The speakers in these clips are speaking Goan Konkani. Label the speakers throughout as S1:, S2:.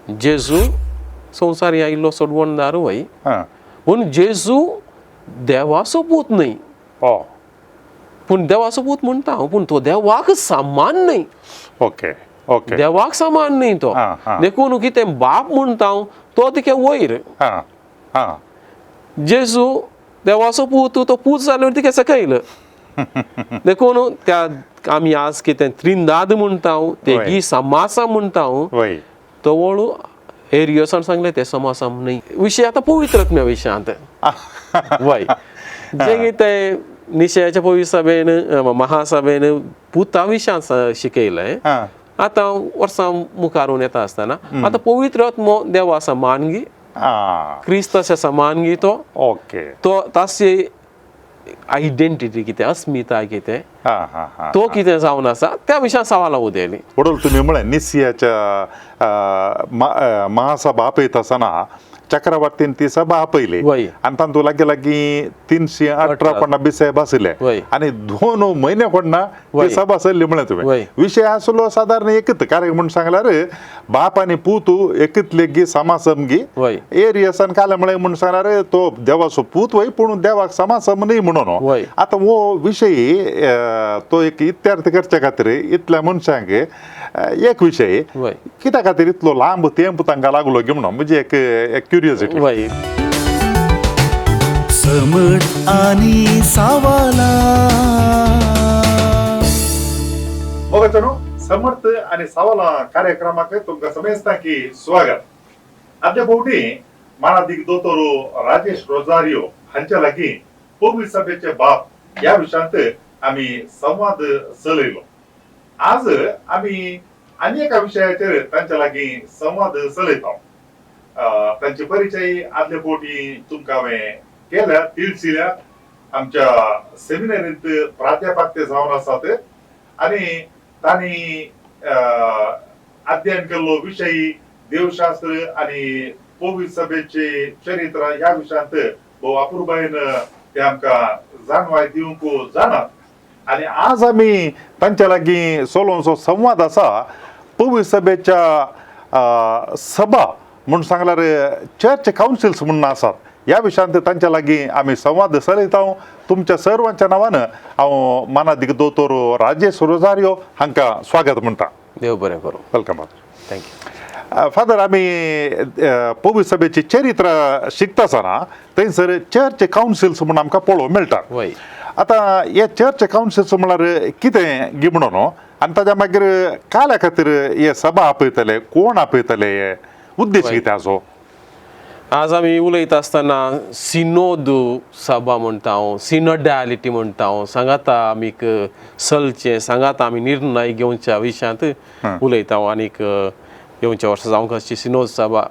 S1: जेजू संवसारी आयिल्लो सोडवणदार वय, पूण जेजू देवाचो पूत न्हय. पूण देवाचो पूत म्हणटा हांव, पूण तो देवाक समान न्हय.
S2: ओके ओके
S1: देवाक समान न्हय तो. देखून कितें बाप म्हणटा हांव तो तिके वयर. जेजू देवाचो पूत, तो पूत जाल्यार तिके सकयल. देखून त्या आमी आज कितें त्रिंदाद म्हणटा, तेगी समासा म्हणटा, तो वळू एरियसान सांगलें ते समासाम न्हय. विशय आतां पवित्र आत्म्या विशयांत वय, जें कितें निशयाच्या पवित्र सभेन महासभेन पुता विशयांत शिकयलें, आतां वर्सां मुखारून येता आसतना आतां पवित्र आत्मो देवा समान गी, क्रिस्ताच्या समान गी तो. तो ताची आयडेंटिटी कितें, अस्मिताय कितें, तो कितें जावन आसा त्या विशयान सवालां उदयलीं.
S2: वडोल तुमी म्हळें निसियाच्या महासभा आपयता आसतना चक्रवर्तीन ती सभा आपयली आनी तातूंत लागीं लागीं 318 कोणा बिसाहेब आशिल्ले आनी 2 म्हयने कोणा ती सभा चल्ली म्हळें तुवें. विशय आसलो सादारण एकच, कारण म्हूण सांगल्यार बाप आनी पूत एकच लेगी समासम गी. एरियसान काले म्हळें म्हूण सांगल्यार तो देवाचो पूत वय, पूण देवाक समासम न्हय म्हणून. आतां हो विशय तो एक इत्यार्थ करचे खातीर इतल्या मनशांक एक विशय कित्या खातीर इतलो लांब तेंप तांकां लागलो की म्हणून म्हणजे एक क्युरियोसिटी.
S3: समट आनी सवालां.
S2: समर्थ आनी सवालां कार्यक्रमाक तुमकां समेस्ता की स्वागत. आदल्या फावटी मानादीक दोतोर राजेश रोजारियो हांच्या लागीं पवित्र सभेचे बाप ह्या विशयांत आमी संवाद चलयलो. आज आमी आनी एका विशयाचेर तांच्या लागीं संवाद चलयता. तांचे परिचय आदले फावटी तुमकां हांवें केल्या, तिळसिल्या आमच्या सेमिनरींत प्राध्यापक ते जावन आसात आनी तांणी अध्ययन केल्लो विशय देवशास्त्र आनी पवित्र सभेचे चरित्र ह्या विशयांत भोव अपुरबायेन ते आमकां जाणवाय दिवंक जाणात. आनी आज आमी तांच्या लागीं चलोवचो संवाद आसा पवित्र सभेच्या सभा म्हूण सांगल्यार चर्च कावन्सिल्स म्हणून आसात ह्या विशयांत तांच्या लागीं आमी संवाद चलयता. तुमच्या सर्वांच्या नांवान हांव मानादीक दोतोर राजेश रोजारियो हांकां स्वागत म्हणटा.
S1: देव बरें करूं.
S2: Welcome father.
S1: Thank you
S2: father. आमी पवित्र सभेची चरित्र शिकता आसतना थंयसर चर्च कावन्सिल्स म्हूण आमकां पळोवंक मेळटा. आतां हे चर्च कावन्सिल्स म्हळ्यार कितें गी म्हणून आनी ताच्या मागीर काल्या खातीर हे सभा आपयतले, कोण आपयतले, हे उद्देश कितें आसो?
S1: आज आमी उलयता आसतना सिनोद सभा म्हणटा हांव, सिनोडॅलिटी म्हणटा हांव, सांगाता आमीक चलचें, सांगाता आमी निर्णय घेवच्या विशयांत उलयता हांव. आनीक येवच्या वर्सा जावंक आसची सिनोद सभा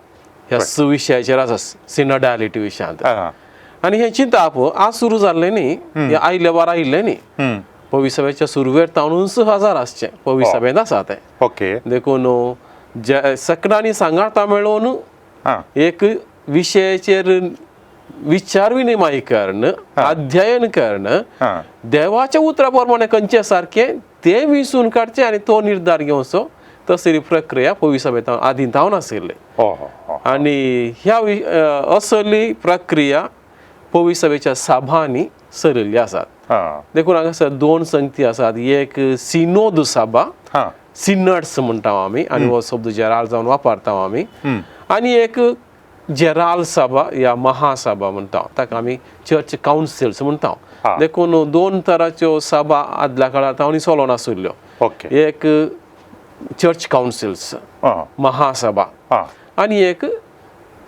S1: ह्या विशयाचेर आसा, सिनोडॅलिटी विशयांत. आनी हें चिंताप आज सुरू जाल्लें न्ही, हें आयिल्ले वार आयिल्लें न्ही, पवित्र सभेच्या सुरवेर तावनूच हजार आसचें पवित्र सभेंत आसा तें. देखून जे सकडांनी सांगाता मेळोवन एक विशयाचेर विचार विनिमय करण, अध्ययन करण, देवाच्या उतरा प्रमाणे खंयचें सारकें तें विसून काडचें आनी तो निर्धार घेवचो, तसली प्रक्रिया पवित्र सभेंत आदीं जावन आशिल्ली. आनी ह्या असली प्रक्रिया पवित्र सभेच्या सभांनी सरिल्ली आसात. देखून हांगासर 2 संगती आसात, एक सिनोद सभा, सिनड्स म्हणटा आमी, आनी हो शब्द जेराल जावन वापरता आमी, आनी एक जेराल सभा या महासभा म्हणटा, ताका आमी चर्च कावन्सिल्स म्हणटा. देखून 2 तराच्यो सभा आदल्या काळार तांणी चलोवन आशिल्ल्यो, एक चर्च कावन्सिल्स महासभा आनी एक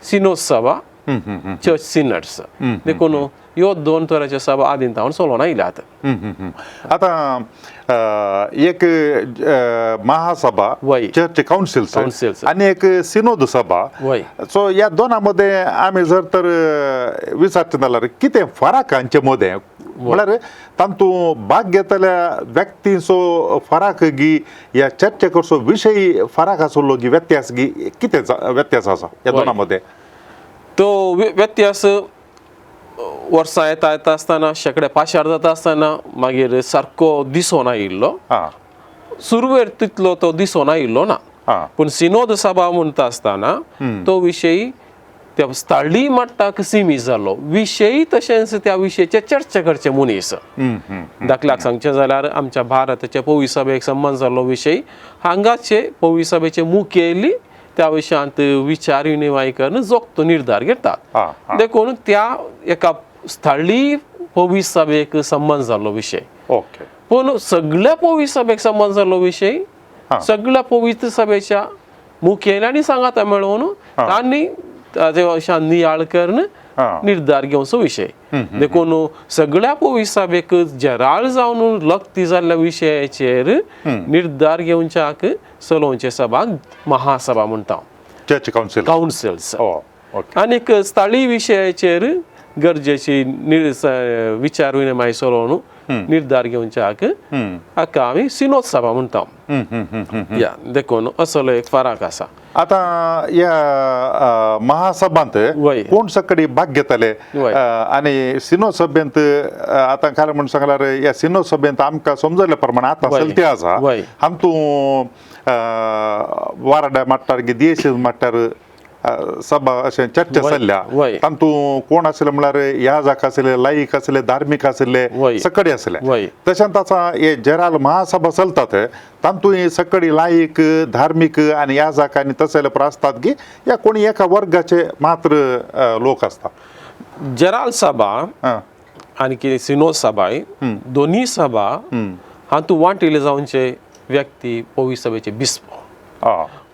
S1: सिनोद सभा चर्च सिनड्स. देखून ह्यो 2 तराच्यो सभा आदीं तावन चलोवन आयल्यात.
S2: आतां एक महासभा चर्च कावन्सिल्स आनी एक सिनोद सभा, सो ह्या दोनां मदें आमी जर तर विचारचें जाल्यार कितें फरक हांचे मदें, म्हळ्यार तातूंत भाग घेतल्या व्यक्तींचो फरक गी ह्या चर्चे करचो विशय फरक आसलो गी, व्यत्यास गी, कितें व्यत्यास आसा ह्या दोनां मदें?
S1: तो व्यत्यास वर्सां येता येता आसतना, शेंकडे पाशार जाता आसतना मागीर सारको दिसोन आयिल्लो. सुरवेर तितलो तो दिसोन आयिल्लो ना. पूण सिनोद सभा म्हणटा आसतना तो विशय त्या स्थळी मट्टाक सीमीत जालो विशय, तशेंच त्या विशयाचे चर्चा करचे मनीस. दाखल्याक सांगचें जाल्यार आमच्या भारताच्या पवी सभेक संबंद जाल्लो विशय, हांगाचे पवी सभेचे मुखेली त्या विशयांत विचार विनिमय करून जोखतो निर्धार घेतात. देखून त्या एका स्थळी पवी सभेक संबंद जाल्लो विशय. पूण सगळ्या पवी सभेक संबंद जाल्लो विशय सगळ्या पवित्र सभेच्या मुखेल्यांनी सांगाता मेळोवन तांणी ताजे अशा नियाळ करून निर्धार घेवचो विशय. देखून सगळ्या पवित्र सभेक जराळ जावन लक्ती जाल्ल्या विशयाचेर निर्धार घेवच्याक चलोवचे सभाक महासभा म्हणटा,
S2: चर्च कावन्सिल,
S1: कावन्सिल्स. आनीक स्थळीय विशयाचेर गरजेची विचार विनिमय चलोवन निर्धार घेवच्याक हाका आमी सिनोद सभा म्हणटा. या देखून असलो एक फरक आसा.
S2: आतां ह्या महासभांत कोण सकडी भाग घेतले आनी सिनो सभेंत आतां कारण म्हूण सांगल्यार ह्या सिनो सभेंत आमकां समजले प्रमाणे आतां चलती आसा हातूंत वारडा माट्टार देश माट्टार सभा अशें चर्चा चल्ल्या, तातूंत कोण आसले म्हणल्यार याजक आसले, लायक आसले, धार्मीक आसले, सकडी आसले. तशेंच आतां हे जेराल महासभा चलतात तातूंत हे सकडी लायक, धार्मीक आनी याजक आनी तसले आसतात की या कोणी एका वर्गाचे मात्र लोक आसतात.
S1: जेराल सभा आनी कितें सिनोद सभा, दोनूय सभा हातूंत वांटिल्ले जावचे व्यक्ती पवी सभेचे बिस्प,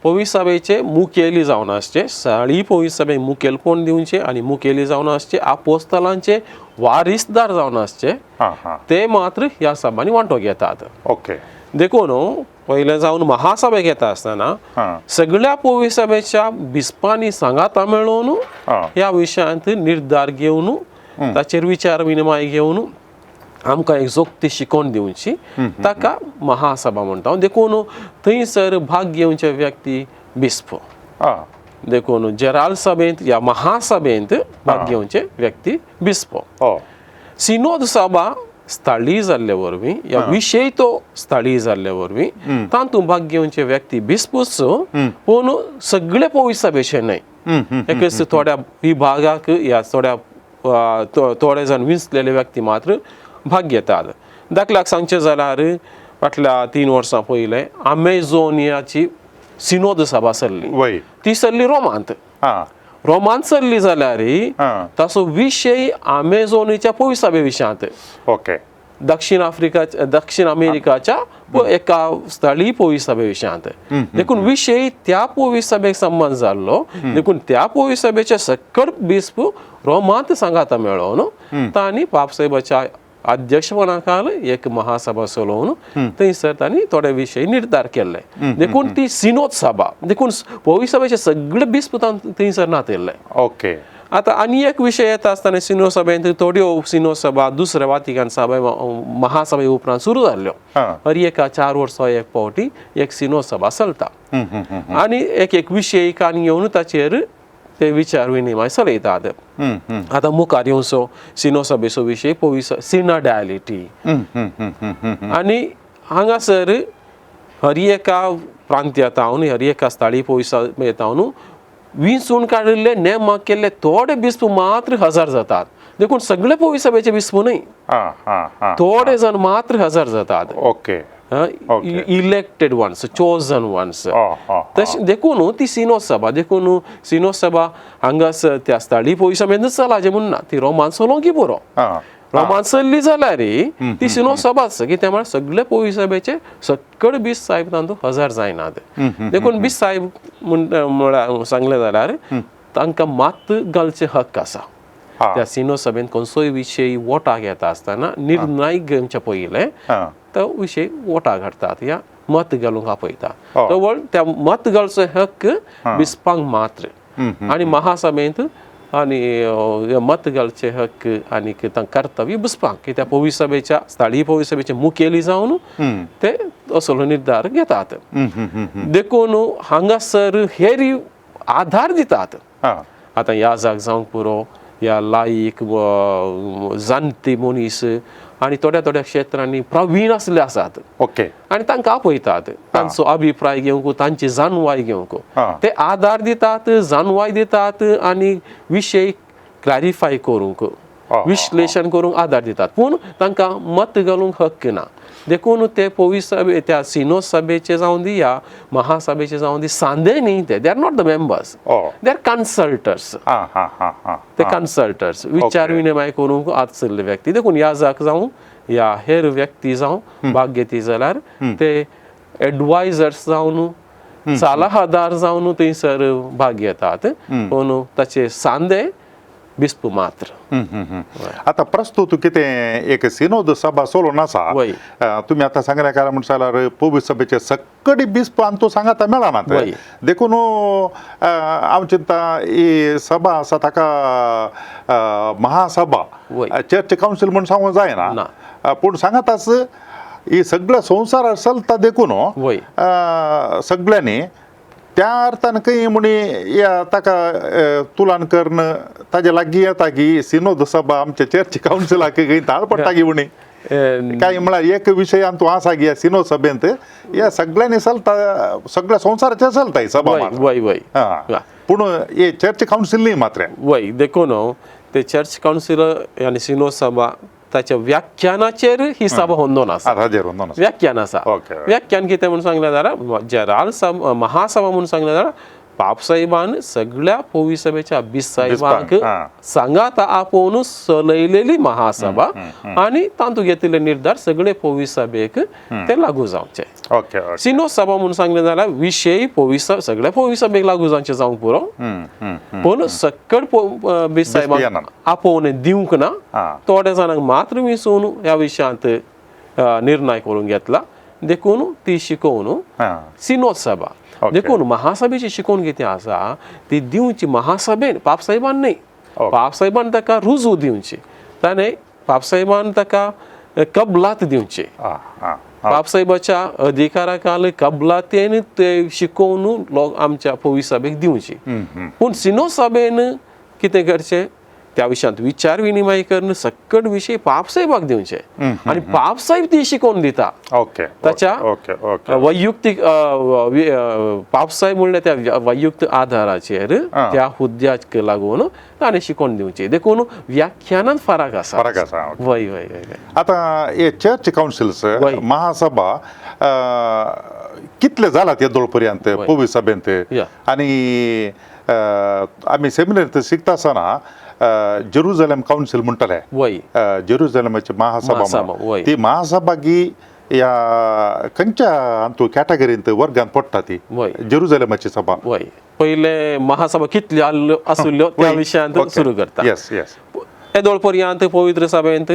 S1: पवी सभेचे मुखेली जावन आसचे, साळी पवी सभे मुखेलपण दिवचे आनी मुखेली जावन आसचे, आपोस्तलांचे वारिसदार जावन आसचे, ते मात्र ह्या सभांनी वांटो घेतात. देखून पयलें जावन महासभेक येता आसतना सगळ्या पवी सभेच्या बिस्पांनी सांगाता मेळोवन ह्या विशयांत निर्धार घेवन ताचेर विचार विनिमय घेवन आमकां एक जोखती शिकोवन दिवची, ताका महासभा म्हणटा. देखून थंयसर भाग घेवचे व्यक्ती बिस्प. देखून जेराल सभेंत या महासभेंत भाग घेवचे व्यक्ती बिस्प. सिनोद सभा स्थळीय जाल्ले वरवीं या विशय तो स्थळीय जाल्ले वरवीं तातूंत भाग घेवचे व्यक्ती बिस्पूच, पूण सगळे पवी सभेचे न्हय, एकच थोड्या विभागाक या थोड्या थोडे जाण विंचलेले व्यक्ती मात्र भाग घेतात. दाखल्याक सांगचें जाल्यार फाटल्या 3 वर्सां पयलें अमेझोनियाची सिनोद सभा सरली, ती सरली रोमांत. रोमांत सरली जाल्यार ताचो विशय अमेझोनीच्या पवी सभे विशयांत, दक्षिण आफ्रिका, दक्षिण अमेरिकाच्या एका स्थळी पवी सभे विशयांत. देखून विशय त्या पवी सभेक संबंद जाल्लो, देखून त्या पवी सभेचे सकट बिस्प रोमांत सांगाता मेळोवन तांणी पापसाहेबाच्या अध्यक्षपणा खाल एक महासभा चलोवन थंयसर तांणी थोडे विशय निर्धार केल्ले. देखून ती सिनोद सभा, देखून पवी सभेचे सगळे बिस्प थंयसर नातिल्ले. आतां आनी एक विशय येता आसतना सिनो सभेंत थोड्यो सिनो सभा दुसऱ्या वातिकान सभा महासभे उपरांत सुरू जाल्ल्यो. हर एका 4 वर्सां एक फावटी एक सिनो सभा चलता आनी एक एक विशय कान घेवन ताचेर ते विचार विनिमय चलयतात. आतां मुखार येवचो सिनो सभेचो विशय पवी सिनाडायलिटी आनी हांगासर हर एका प्रांत्यांत हर एका स्थळी पवी सभेंत विंचून काडिल्ले नेमाक केल्ले थोडे बिस्प मात्र हजर जातात. देखून सगळे पवी सभेचे बिस्प न्हय, थोडे जाण मात्र हजर जातात, इलेक्टेड वन्स, चोजन वन्स. तशें देखून ती सिनो सभा, देखून सिनो सभा हांगासर त्या स्थळी पवी सभेंतच चलाचें म्हूण ना, ती रोमान चलोवंक पुरो. रोमान चल्ली जाल्यार ती सिनो सभाच, कित्याक म्हळ्यार सगळे पवी सभेचे सकळ बीस साहेब तातूंत हजर जायनात. देखून बीस साहेब म्हळ्यार सांगलें जाल्यार तांकां मात घालचे हक्क आसा. त्या सिनो सभेंत खंयचोय विशय वोटाक येता आसतना निर्णय घेवचे पयलें तो विशय वोटाक हाडटात या मत घालूंक आपयता. तो त्या मत घालचो हक्क बिस्पांक मात्र आनी महासभेंत आनी मत घालचे हक्क आनी कर्तव्य बिस्पांक, कित्याक पवी सभेच्या स्थळीय पवी सभेचे मुखेली जावन ते असलो निर्धार घेतात. देखून हांगासर हेर आधार दितात. आतां याजक जावंक पुरो या लायक जाणटी मनीस आनी थोड्या थोड्या क्षेत्रांनी प्रवीण आसले आसात.
S2: ओके.
S1: आनी तांकां आपयतात, तांचो अभिप्राय घेवंक, तांची जाणवाय घेवंक. ते आदार दितात, जाणवाय दितात आनी विशय क्लॅरिफाय करूंक, विश्लेशण करूंक आदार दितात, पूण तांकां मत घालूंक हक्क ना. देखून ते पवित्र सभे, त्या सिनोद सभेचे जावं दी या महासभेचे जावं दी, सांदे न्ही ते, they are not the members, they are consultors. ते कन्सल्टर्स, विचार विनिमय करूंक आसलेले व्यक्ती. देखून याजक जावं या हेर व्यक्ती जावं भाग घेती जाल्यार ते एडवायजर्स जावन, सलाहादार जावन थंयसर भाग घेतात, पूण ताचे सांदे बिस्प मात्र.
S2: आतां प्रस्तूत कितें एक सिनोद सभा चलोवन आसा. तुमी आतां सांगलें कारण म्हणटा जाल्यार पवित्र सभेचे सगळी बिस्प आनी तूं सांगाता मेळनात, देखून हांव चिंता ही सभा आसा ताका महासभा, चर्च कावन्सील म्हूण सांगूंक जायना, पूण सांगाताच ही सगळ्या संवसारार चलता, देखून सगळ्यांनी त्या अर्थान खंय म्हणी या ताका तुलन करून ताजे लागीं येता की सिनोद सभा आमच्या चर्च कावन्सिलाक खंय ताळ पडटा की म्हणी काय म्हळ्यार एक विशयान तूं आसा की सिनोद सभेंत ह्या सगळ्यांनी चलता, सगळ्या संवसाराचेर चलता ही सभा.
S1: वय वय.
S2: पूण हे चर्च कावन्सील न्ही मात्र.
S1: वय, देखून ते चर्च कावन्सील आनी सिनोद सभा ताच्या व्याख्यानाचेर ही सभा होंदोन आसा. व्याख्यान आसा. व्याख्यान कितें म्हूण सांगलें जाल्यार जेराल सभा, महासभा म्हूण सांगलें जाल्यार पापसाहेबान सगळ्या पवित्र सभेच्या बिस्साहेबांक सांगाता आपोवन चलयलेली महासभा आनी तातूंत घेतिल्ले निर्धार सगळे पवित्र सभेक ते लागू जावचे. सिनोद सभा म्हूण सांगलें जाल्यार विशय पवित्र सगळ्या पवित्र सभेक लागू जावचे जावंक पुरो, पूण सकळ बिस्साहेबांक आपोवन दिवंक ना, थोड्या जाणांक मात्र विसून ह्या विशयांत निर्णय करून घेतला, देखून ती शिकोवन सिनोद सभा. देखून महासभेची शिकोवन कितें आसा ती दिवची महासभेन, पापसाहेबान न्ही. पापसाहेबान ताका रुजू दिवची, ताणें पापसाहेबान ताका कबलात दिवची, पापसाहेबाच्या अधिकारा खाल कबलातेन ते शिकोवन लोक आमच्या पवित्र सभेक दिवची. पूण सिनोद सभेन कितें करचें त्या विशयांत विचार विनिमय करून सकट विशय पापसाहेबाक दिवचे आनी पापसाहेब ती शिकोवन दिता. ताच्या वैयुक्तीक पापसाहेब म्हणल्यार त्या वैयुक्त आधाराचेर त्या हुद्द्याक लागून ताणें शिकोवन दिवचे. देखून व्याख्यानांत फरक आसा.
S2: फरक आसा.
S1: वय वय वय.
S2: आतां हे चर्च कावन्सिल्स महासभा कितले जाला ते दोळ पर्यंत पवित्र सभेंत? आनी आमी सेमिनारींत शिकता आसतना जेरुजलेम कावन्सील म्हणटाले, जेरुजलेमाची महासभा, ती महासभा की ह्या खंयच्या हातूंत कॅटेगरींत वर्गांत पडटा ती जेरुजलेमाची सभा?
S1: वय, पयले महासभा कितल्यो आसल्यो त्या विशयांत सुरू करता.
S2: येस येस.
S1: येदोळ पर्यंत पवित्र सभेंत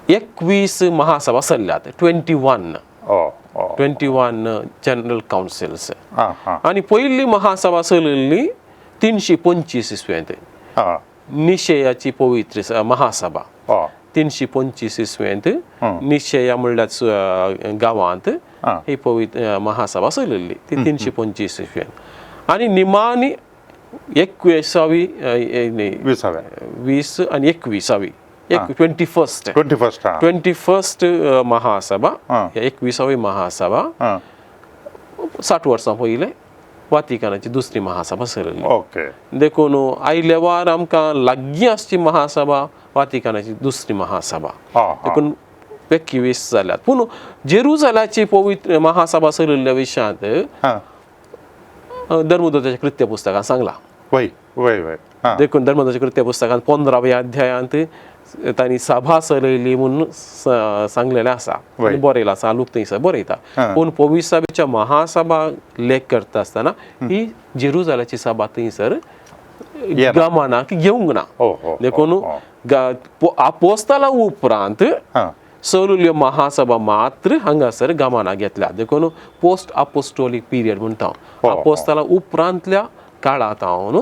S1: 21 महासभा चल्ल्यात, 21 जनरल कावन्सिल्स. आनी पयली महासभा चलिल्ली 325 इसवेंत, निशयाची पवित्र महासभा 325 इसवेंत निशया म्हणल्यार गांवांत ही पवित्र महासभा चलिल्ली ती 325 इसवेंत. आनी निमाणी 21वी 20 आनी 21वी 21st महासभा, 21वी महासभा 60 वर्सां पयलें वातिकानाची दुसरी महासभा चलिल्ली. देखून आयले वार आमकां लागीं आसची महासभा वातिकानाची दुसरी महासभा, देखून 21 जाल्यात. पूण जेरुजलाची पवित्र महासभा चलिल्ल्या विशयांत धर्मदूताच्या कृत्य पुस्तकांत सांगलां. देखून धर्मदूताच्या कृत्य पुस्तकांत 15व्या अध्यायांत तांणी सभा चलयली म्हूण सांगलेलें आसा आनी बरयलां आसा, लूक थंयसर बरयता. पूण पवित्र सभेच्या महासभा लेख करता आसतना ही जेरुजलाची सभा थंयसर गमनाक घेवंक ना. देखून आपोस्ताला उपरांत चलयल्ल्यो महासभा मात्र हांगासर गमनाक घेतल्या. देखून पोस्ट आपोस्टोलीक पिरियड म्हणटा हांव, आपोस्ताला उपरांतल्या काळांत हांव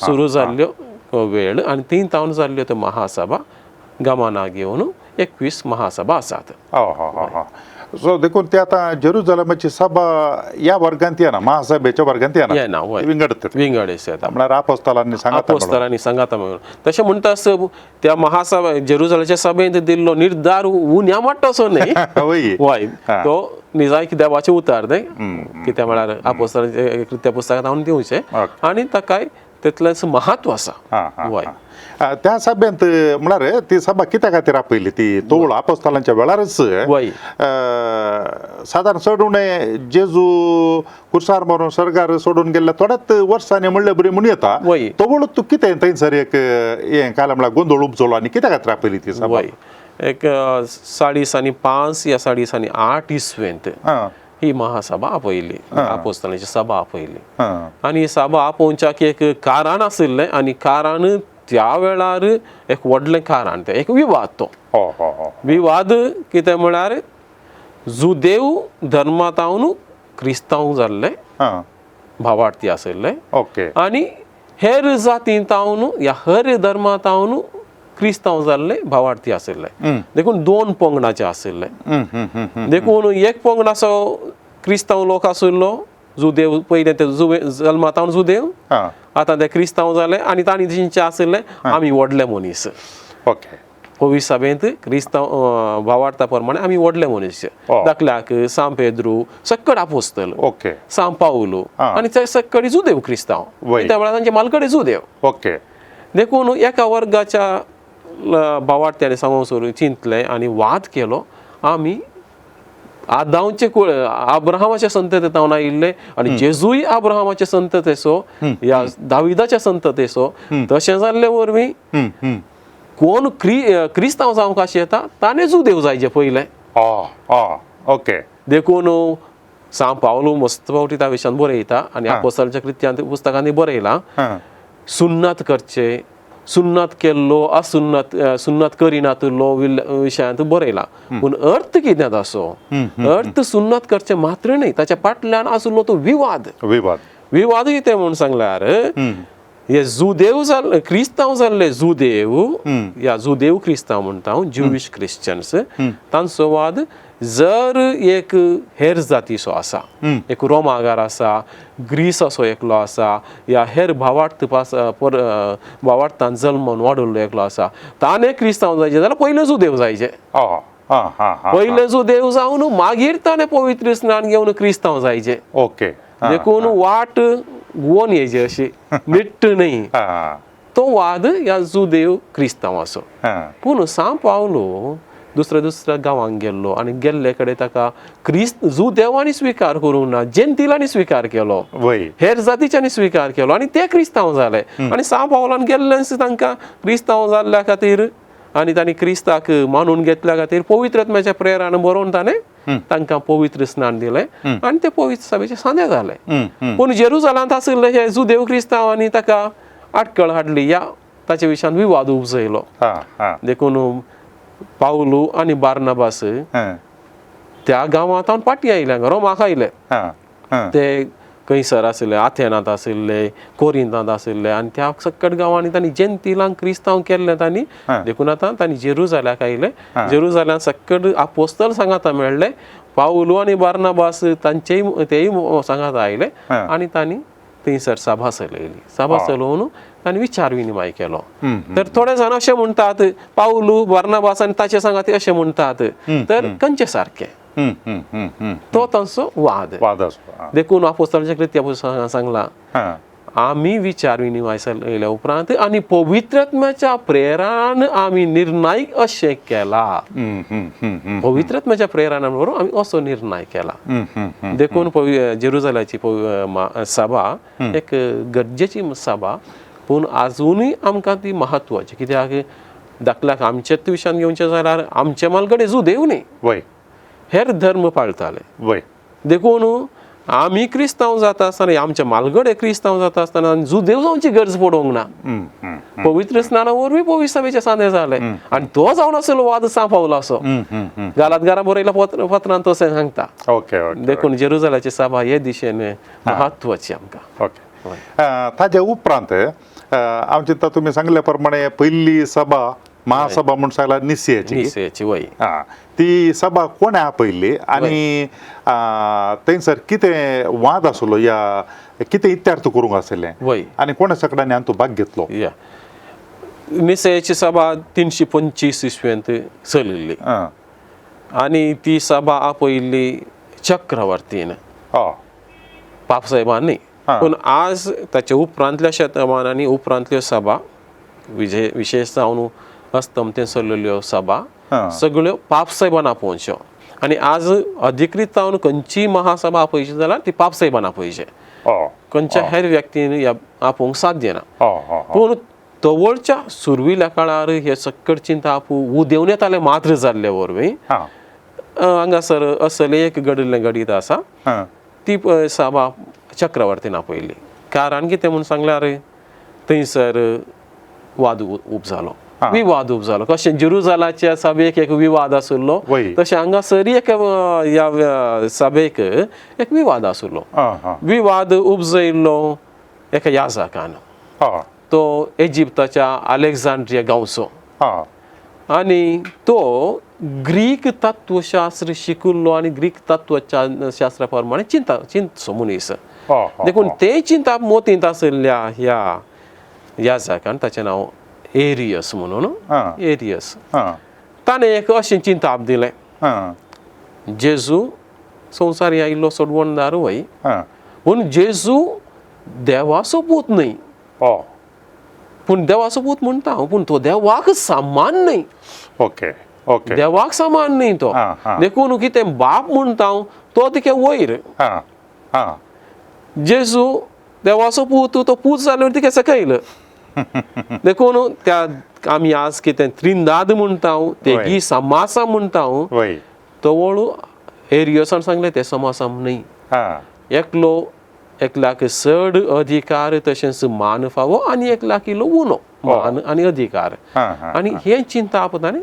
S1: सुरू जाल्ल्यो वेळ आनी थंय तावन जाल्ल्यो त्यो महासभा गमनाक घेवन 21 महासभा आसात.
S2: सो देखून ते आतां जेरुजलमाची सभा ह्या वर्गांत येना, महासभेच्या वर्गांत येना,
S1: येना, वय.
S2: विंगड येता.
S1: विंगड येता.
S2: म्हळ्यार आपोस्तालांनी सांगाता म्हणून.
S1: आपोस्तलांनी सांगाता म्हणून. तशें म्हणटा आसतना त्या महासभा जेरुजलाच्या सभेंत दिल्लो निर्धार उण्या वाडटा असो न्हय.
S2: वय.
S1: वय,
S2: हा.
S1: तो निजायक देवाचें उतार न्हय, कितें म्हळ्यार आपोस्तलांच्या कृत्या पुस्तकांत हांव दिवचें आनी ताकाय तितलेंच महत्व आसा.
S2: हा, हा,
S1: वय.
S2: हा. त्या सभेंत म्हळ्यार ती सभा कित्या खातीर आपयली ती तोवळ आपोस्तालांच्या वेळारच,
S1: वय.
S2: सादारण चड उणें जेजू कुर्सार मारून सर्गार सोडून गेल्ल्या थोड्याच वर्सांनी म्हणले बरी म्हणून येता.
S1: वय.
S2: तोवळ तूं कितें थंयसर एक हें काल म्हळ्यार गोंदळ उपजलो आनी कित्या खातीर आपयली ती सभा?
S1: वय, एक 5.5 या 8.5 इसवेंत ही महासभा आपयली, आपोस्तलांची सभा आपयली. आनी ही सभा आपोवच्याक एक कारण आशिल्लें आनी कारण त्या वेळार एक व्हडलें कारण तें एक विवाद तो.
S2: हो हो हो
S1: विवाद कितें म्हळ्यार जुदेव धर्मांतावन क्रिस्तांव जाल्ले भावार्थी आशिल्ले आनी हेर जातींतावन या हेर धर्मांतावन क्रिस्तांव जाल्ले भावार्थी आशिल्ले. देखून दोन पंगडाचे आशिल्ले. देखून एक पंगड असो क्रिस्तांव लोक आशिल्लो जुदेव, पयले ते जुवे जल्मातावन जुदेव, आतां ते क्रिस्तांव जाले आनी तांणी तेंचे आशिल्ले आमी व्हडले मनीस. पवित्र सभेंत क्रिस्तांव भावार्था प्रमाणे आमी व्हडले मनीस. धाकल्याक सांत पेद्रू सक्कड आपोस्तल, सांत पावलू आनी ते सक्कडी जुदेव क्रिस्तांव, त्या वेळार तांचे मालकडे जुदेव. देखून एका वर्गाच्या भावार्थ्यांनी सांगूंक सुरू चिंतलें आनी वाद केलो, आमी आदांवचे कुळ आब्राहामाच्या संततेतावन आयिल्ले आनी जेजूय आब्राहामाचे संततेचो या दाविदाच्या संततेचो, तशें जाल्ले वरवीं कोण क्रिस्तांव जावंक अशें येता ताणें जुदेव जायचे पयलें. देखून सांत पावलू मस्त फावटी त्या विशयान बरयता आनी आपोस्तलाच्या कृत्यांत पुस्तकांनी बरयलां, सुन्नत करचे, सुन्नत केल्लो असुन्नत सुन्नत करिनातलो विशयांत बरयला. पूण अर्थ कितें ताचो? अर्थ सुन्नत करचें मात्र न्हय, ताच्या फाटल्यान आशिल्लो तो विवाद. विवाद कितें म्हूण सांगल्यार हे जुदेव जाल्ले क्रिस्तांव जाल्ले जुदेव या जुदेव क्रिस्तांव म्हणटा हांव, ज्युविश क्रिश्चन्स, तांचो वाद जर एक हेर जातीचो आसा, एक रोमागार आसा, ग्रीस असो एकलो आसा या हेर भावार्थ भावार्थान जल्मून वाडयल्लो एकलो आसा, ताणें क्रिस्तांव जायचें जाल्यार पयलें जुदेव जायचें. पयलें जुदेव जावन मागीर ताणें पवित्र स्नान घेवन क्रिस्तांव जायचें. देखून वाट गोवन येयची अशी निट्ट न्हय. तो वाद ह्या जुदेव क्रिस्तांवाचो. पूण सांत पावलो दुसऱ्या दुसऱ्या गांवांक गेल्लो आनी गेल्ले कडेन ताका क्रिस्त जुदेवांनी स्विकार करूंक ना, जेंतिलांनी स्विकार केलो, हेर जातीच्यांनी स्विकार केलो आनी ते क्रिस्तांव जाले. आनी सांत पावलान गेल्लेच तांकां क्रिस्तांव जाल्ल्या खातीर आनी तांणी क्रिस्ताक मानून घेतल्या खातीर पवित्र आत्म्याच्या प्रेरान बरोवन ताणें तांकां पवित्र स्नान दिलें आनी ते पवित्र सभेचे सांदे जाले. पूण जेरुजलांत आशिल्ले हे जुदेव क्रिस्तांवांनी ताका आटकळ हाडली या ताचे विशयान विवाद उपजयलो. देखून पावलू आनी बार्नाबास त्या गांवांत फाटीं आयले, रोमाक आयले. ते खंयसर आशिल्ले, आथेनांत आशिल्ले, कोरिंतांत आशिल्ले आनी त्या सक्कड गांवांनी तांणी जेंतिलांक क्रिस्तांव केल्ले तांणी. देखून आतां तांणी जेरुजाल्याक आयले. जेरुजाल्यान सक्कड आपोस्तल सांगाता मेळ्ळे, पावलू आनी बार्नाबास तांचेय तेय सांगाता आयले आनी तांणी थंयसर सभा चलयली. सभा चलोवन तांणी विचार विनिमय केलो. तर थोडे जाण अशें म्हणटात पावलू बार्नाबास आनी ताचे सांगाती अशें म्हणटात, तर खंयचे सारकें तो तांचो वाद. देखून आपोस्तलांच्या कृत्या पुस्तकांत सांगलां, आमी विचार विनिमय चलयल्या उपरांत आनी पवित्र आत्म्याच्या प्रेरान आमी निर्णय अशें केला. पवित्र आत्म्याच्या प्रेरान बरोबर आमी असो निर्णय केला. देखून जेरुजलाची सभा एक गरजेची सभा, पूण आजुनूय आमकां ती म्हत्वाची. कित्याक धाकल्याक आमचेच विशयान घेवचें जाल्यार आमचे मालगडे जुदेव न्ही, हेर धर्म पाळटाले. देखून आमी क्रिस्तांव जाता आसतना, आमचे मालगडे क्रिस्तांव जाता आसतना जुदेव जावची गरज पडोवंक ना. पवित्र स्नाना वरवीं पवित्र सभेचे सांदे जाले आनी तो जावन आसलो वाद सांत पावलाचो. गालातगारा बरयल्या पत्रान तो सांगता. देखून जेरुजलाची सभा हे दिशेन म्हत्वाची आमकां.
S2: ताज्या उपरांत हांव चिंता तुमी सांगल्या प्रमाणे पयली सभा महासभा म्हूण सांगला निसियाची.
S1: निसेची वय.
S2: हा, ती सभा कोणें आपयल्ली आनी थंयसर कितें वाद आसलो या कितें इत्यार्थ करूंक आशिल्लें
S1: वय.
S2: आनी कोणा सगळ्यांनी हातूंत भाग घेतलो?
S1: या, निसेची सभा 325 इसवेंत चलिल्ली आनी ती सभा आपयल्ली चक्रवर्तीन, पापसाहेबान न्ही. पूण आज ताच्या उपरांतल्या शतमानांनी उपरांतल्यो सभा, विशेश जावन अस्तमतेन चल्लेल्यो सभा सगळ्यो पापसाहेबान आपोवच्यो आनी आज अधिकृत जावन खंयचीय महासभा आपयची जाल्यार ती पापसाहेबान आपयचे, खंयच्या हेर व्यक्तीन ह्या आपोवंक साध्य ना. पूण तवळच्या सुर्विल्या काळार हे सक्कड चिंताप उदेवन येताले मात्र जाल्ले वरवीं हांगासर असलें एक घडिल्लें घडीत आसा. ती सभा चक्रवर्तीन आपयल्ली. कारण कितें म्हूण सांगल्यार थंयसर वाद उब जालो, विवाद उब जालो. कशें जेरुजालाच्या सभेक एक विवाद आशिल्लो तशें हांगासर एक ह्या सभेक एक विवाद आशिल्लो. विवाद उपजयल्लो एका याजकान, तो इजिप्ताच्या अलेक्झांड्रिया गांवचो आनी तो ग्रीक तत्वशास्त्र शिकिल्लो आनी ग्रीक तत्वशास्त्रा प्रमाणे चिंतचो मनीस. देखून ते चिंताप मोतींत आशिल्ल्या ह्या याजकान, ताचें नांव एरियस म्हणून, एरियस, ताणें एक अशें चिंताप दिलें, जेजू संवसार आयिल्लो सोडवणदार वय, पूण जेजू देवाचो पूत न्हय. पूण देवाचो पूत म्हणटा हांव, पूण तो देवाक समान न्हय.
S2: ओके ओके,
S1: देवाक समान न्हय तो. देखून कितें बाप म्हणटा हांव तो तिके वयर, जेजू देवाचो पूत, तो पूत जालो तिके सकयल. देखून त्या आमी आज कितें त्रिंदाद म्हणटा हांव, तेगी समासा म्हणटा हांव, तवळ एरियसान सांगलें तें समासाम न्हय. एकलो एकल्याक चड अधिकार तशेंच मान फावो आनी एकल्याक इल्लो उणो मान आनी अधिकार. आनी हें चिंताप ताणें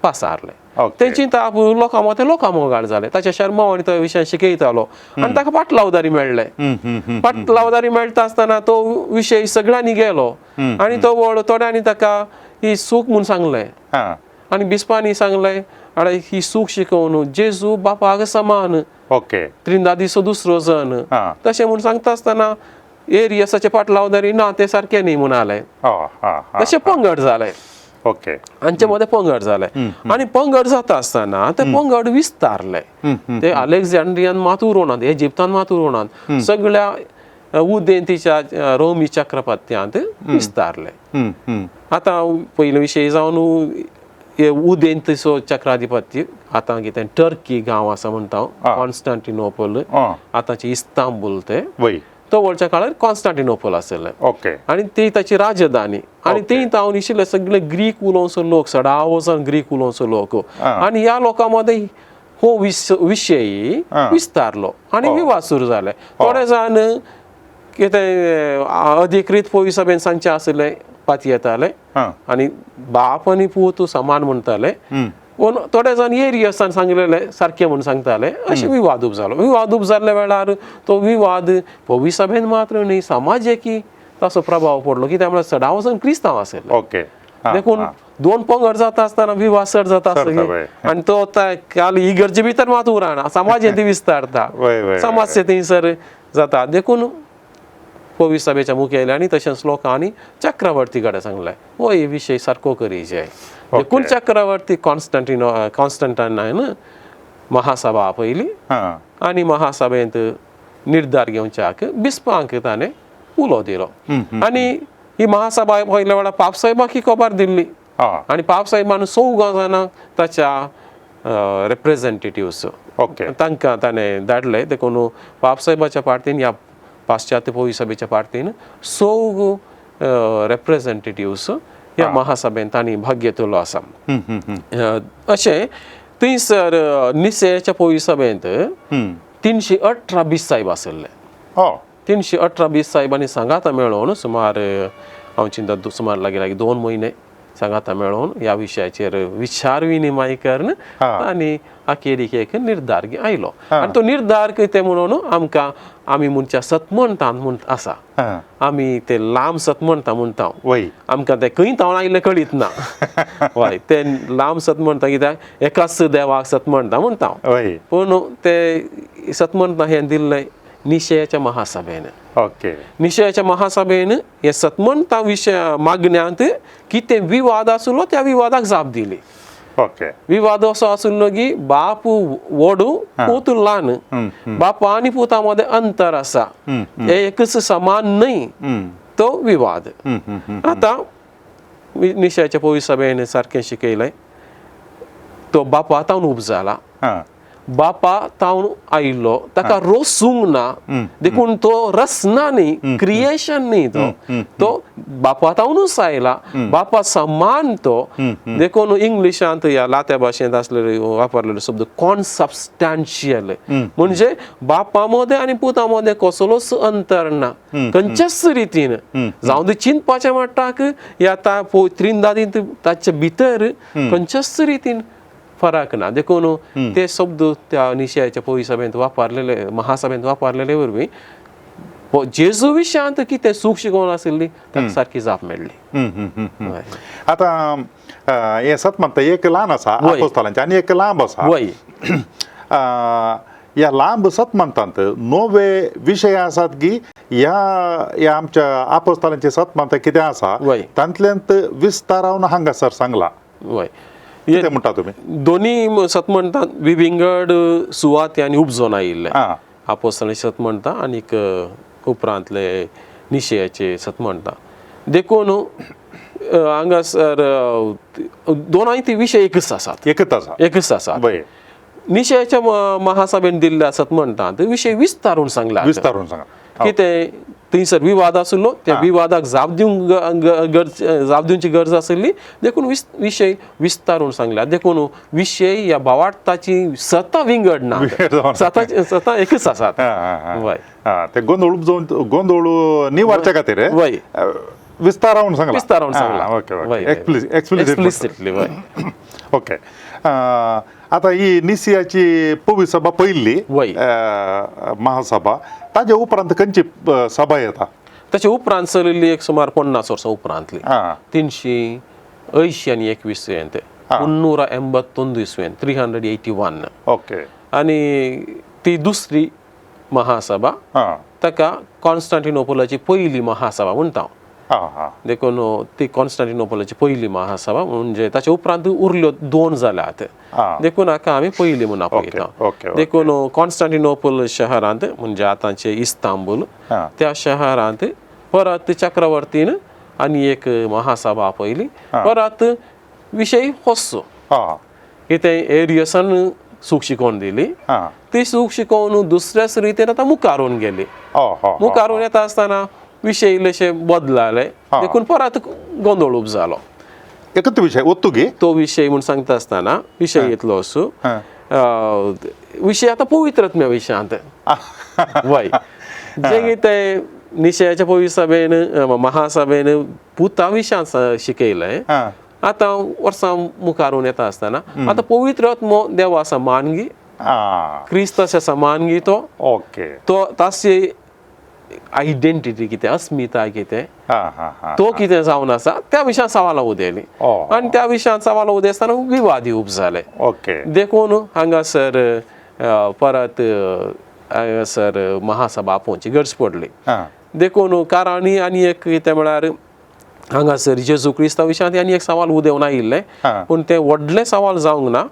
S1: पासारलें. तें चिंताप लोकां मदें लोकां मोगाळ जालें. ताच्या शर्मा आनी तो विशय शिकयतालो आनी ताका पाटलावदारी मेळ्ळें. पाटलावदारी मेळटा आसतना तो विशय सगळ्यांनी गेलो आनी तो व्हड थोड्यांनी ताका ही सूख म्हूण सांगलें आनी बिस्पांनी सांगलें आनी ही सूख शिकोवन जेजू बापाक समान,
S2: ओके,
S1: त्रिंदादीचो दुसरो जन तशें म्हूण सांगता आसतना एरियसाचे पाटलावदारी ना तें सारकें न्ही म्हणाले. तशें पंगड जालें.
S2: ओके,
S1: हांचे मदें पंगड जालें आनी पंगड जाता आसतना ते पंगड विस्तारले. ते अलेक्झांड्रियान मात उरोनात, इजिप्तान मात उरोनात, सगळ्या उदेंतीच्या रोमी चक्रपत्यांत विस्तारले. आतां पयले विशय जावन उदेंतीचो चक्राधिपत्य, आतां कितें टर्की गांव आसा म्हणटा कॉन्स्टांटिनोपल, आतांचे इस्तांबूल, ते तवळच्या काळार कॉन्स्टांटिनोपल आशिल्लें.
S2: ओके,
S1: आनी ती ताची राजधानी आनी ती तावन आशिल्ले सगळे ग्रीक उलोवचो लोक, सडाव वचून ग्रीक उलोवचो लोक आनी ह्या लोकां मदें हो विशय विस्तारलो आनी विवाद सुरू जाले. थोडे जाण कितें अधिकृत पयस सभेन सांगचें आशिल्लें पातयेताले आनी बाप आनी पूत समान म्हणटाले, पूण थोडे जाण एरियसान सांगलेले सारकें म्हूण सांगताले. अशें विवाद उब जालो. विवाद उब जाल्ल्या वेळार तो विवाद पवी सभेन मात्र न्ही, समाजेकी ताचो प्रभाव पडलो. कित्याक म्हळ्यार सदां वचून क्रिस्तांव आशिल्ले.
S2: ओके,
S1: देखून दोन पंगड जाता आसतना विवाद चड जाता आसता आनी तो काल इगर्जे भितर मात उरना, समाजेंत विस्तारता, समाज थंयसर जाता. देखून पवी सभेच्या मुखेल्यांनी तशेंच लोकांनी चक्रवर्ती कडेन सांगलें हो हे विशय सारको करी जाय. देखून चक्रवर्ती कॉन्स्टंटायनान महासभा आपयली आनी महासभेंत निर्धार घेवच्याक बिस्पांक ताणें उलो दिलो आनी ही महासभा पयल्या वेळार पापसाहेबाक ही खबर दिल्ली आनी पापसाहेबान चौगां जाणां ताच्या रिप्रेझेंटेटिव्स तांकां ताणें धाडले. देखून पापसाहेबाच्या पार्टीन ह्या पाश्चात्य पवी सभेच्या पार्टीन चौग रिप्रेझेंटेटिव्स ह्या महासभेन तांणी भाग घेतलो आसा. अशें थंयसर निसेच्या पवी सभेंत 318 बीस साहेब आशिल्ले. 318 बीस साहेबांनी सांगाता मेळोवन सुमार हांव चिंता सुमार लागीं लागीं 2 म्हयने सांगाता मेळोवन ह्या विशयाचेर विचार विनिमय करून आनी अखेरीक एक निर्धार आयलो. आनी तो निर्धार कितें म्हणून आमकां आमी म्हणच्या सतमंतान म्हूण आसा, आमी ते लांब सतमंता म्हणटा, आमकां ते खंय तावन आयिल्लें कळीत ना. हय, ते लांब सत म्हणटा कित्याक एकाच देवाक सतमंता म्हणटा, पूण ते सतमंता हें दिल्लें निशयाच्या महासभेन.
S2: ओके,
S1: निशयाच्या महासभेन हे सतमंता विशय मागण्यांत कितें विवाद आसलो त्या विवादाक जाप दिली.
S2: ओके,
S1: विवाद असो आशिल्लो की बाप व्हडू पूत ल्हान, बापा आनी पुता मदें अंतर आसा, हे एकच समान न्हय, तो विवाद. आतां निशयाच्या पवित्र सभेन सारकें शिकयलें, तो बापा तावन उब जाला, बापा तावन आयिल्लो, ताका रोसूंक ना, देखून तो रचना न्ही, क्रिएशन न्ही, तो तो बापा तावनूच आयला, बापा समान तो. देखून इंग्लिशांत ह्या लात्या भाशेंत आसलेले वापरलेले शब्द कॉन्सबस्टान्शियल, म्हणजे बापा मदें आनी पुता मदें कसलोच अंतर ना, खंयच्याच रितीन. जावं ती चिंतपाचें म्हणटाक या त्रिंदादींत ताचे भितर खंयच्याच रितीन फरक ना. देखून ते शब्द त्या निशयाच्या पवित्र सभेंत वापरलेले, महासभेंत वापरलेले वरवीं जेजू विशयांत कितें सूख शिकोवन आशिल्ली ताका सारकी जाप मेळ्ळी.
S2: आतां हें सत म्हणटा एक ल्हान आसा आपोस्तालांचें आनी एक लांब आसा. ह्या लांब सत म्हणटात नवे विशय आसात की ह्या ह्या आमच्या आपोस्तालांचे सत म्हणटा कितें आसा तांतल्यान विस्तारावन हांगासर सांगला.
S1: वय,
S2: कितें म्हणटा तुमी?
S1: दोनी सत म्हणटात विविंगड सुवाती आनी उपजोन आयिल्ले, आपोस्तालांचे सत म्हणटा आनीक उपरांतले निशयाचे सत म्हणटा. देखून हांगासर दोनाय ती विशय एकच आसात,
S2: एकच आसा,
S1: एकच आसा. निशयाच्या महासभेन दिल्ले आसत म्हणटा विशय विस्तारून सांगला,
S2: विस्तारून सांगा
S1: कितें थंयसर विवाद आशिल्लो त्या विवादाक जाप दिवंक गरज, जाप दिवची गरज आशिल्ली, देखून विशय विस्तारून सांगला. देखून विशय ह्या भावार्थाची सता विंगड ना, सता एकच आसात.
S2: ते गोंदळ गोंदळ निवारच्या खातीर विस्तारावन सांगला,
S1: विस्तारावन सांगला.
S2: एक्सप्लिसिटली. ओके, आतां ही निसियाची पवी सभा पयली महासभा, ताजे उपरांत खंयची सभा येता?
S1: ताचे उपरांत चलिल्ली एक सुमार 50 वर्सां उपरांतली, 381 आनी 21 इस्वेंत, 381 इस्वेंत, 381.
S2: ओके,
S1: आनी ती दुसरी महासभा, ताका कॉन्स्टांटिनोपलाची पयली महासभा म्हणटा. देखून ती कॉन्स्टांटिनोपलाची पयली महासभा म्हणजे ताचे उपरांत उरल्यो 2 जाल्यात, देखून हाका आमी पयली म्हूण आपयता. देखून कॉन्स्टांटिनोपल शहरांत म्हणजे आतांचे इस्तांबूल, त्या शहरांत परत चक्रवर्तीन आनी एक महासभा आपयली. परत विशय होसो कितें एरियसान सूख शिकोवन दिली, ती सूख शिकोवन दुसऱ्याच रितीन आतां मुखारून गेली. मुखारून येता आसतना विशय इल्लेशे बदलाले, देखून परत गोंदळ उब जालो.
S2: एकच विशय ओतुगी
S1: तो विशय म्हूण सांगता आसतना विशय येतलो असो विशय आतां पवित्रत्म्या विशयांत. वय, जें कितें निशयाच्या पवित्र सभेन महासभेन पुता विशयांत शिकयलें, आतां वर्सां मुखारून येता आसतना आतां पवित्र आत्मो देवा समान गी, क्रिस्ताच्या समान गी, तो
S2: ओके,
S1: तो ताची आयडेंटिटी कितें, अस्मिताय कितें, तो कितें जावन आसा त्या विशयांत सवालां उदयली आनी त्या विशयांत सवालां उदय आसतना विवाद उब जाले.
S2: ओके,
S1: देखून हांगासर परत हांगासर महासभा आपोवची गरज पडली. देखून कारण आनी एक कितें म्हळ्यार हांगासर जेजू क्रिस्ता विशयांत आनी एक सवाल उदेवन आयिल्लें, पूण तें व्हडलें सवाल जावंक ना.